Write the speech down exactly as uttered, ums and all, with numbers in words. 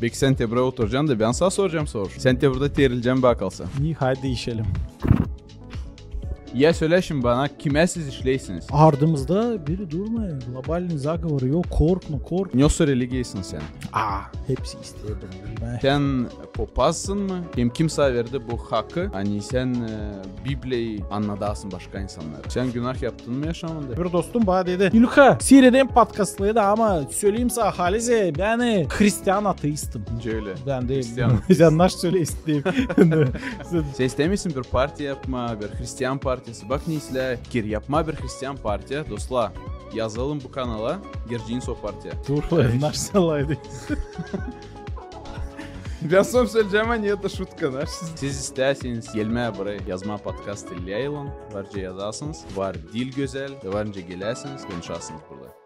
Peki sän te burda oturacan da bän sana soracam soruş. Sän te burda terilecän bakalsa. İi, haydi işelim. Ya sölä şindi bana, kimä siz işleysiniz? Ardımızda biri durmêêr. Globalnıy zagovor yok, korkma, korkma. Nesoy religiyaysın sän? Aa, hepsi isteer. Sän popazsın mı? Hem kim sana verdi bu hakı? Ani sän e, Bibliyayı annadasın başka insannara. Sän günah yaptın mı yaşamanda? Bir dostum bana dedi, İlka, siredärim podkastları da, ama söleyim sana halizdän, bän hristian ateistim. Nicä ölä? Bän de Hristian ateist. Sän nasıl söleyäsin deyim. Sän isteersin bir partiya yapmaa, bir hristian partiyası? Bak, ne islää fikir yapmaa bir hristian partiya, dostlar. Yazılın bu kanala, gireceeniz o partiya. Dur, nasıl alaydı? Bän sän söleyecäm, ani taa şutka, nasıl? Siz istärseniz gelmää burayı yazmaa podkast İlya ile, var nicä yazasınız, var Dilgözel, var nicä geläsiniz, konuşasınız burada.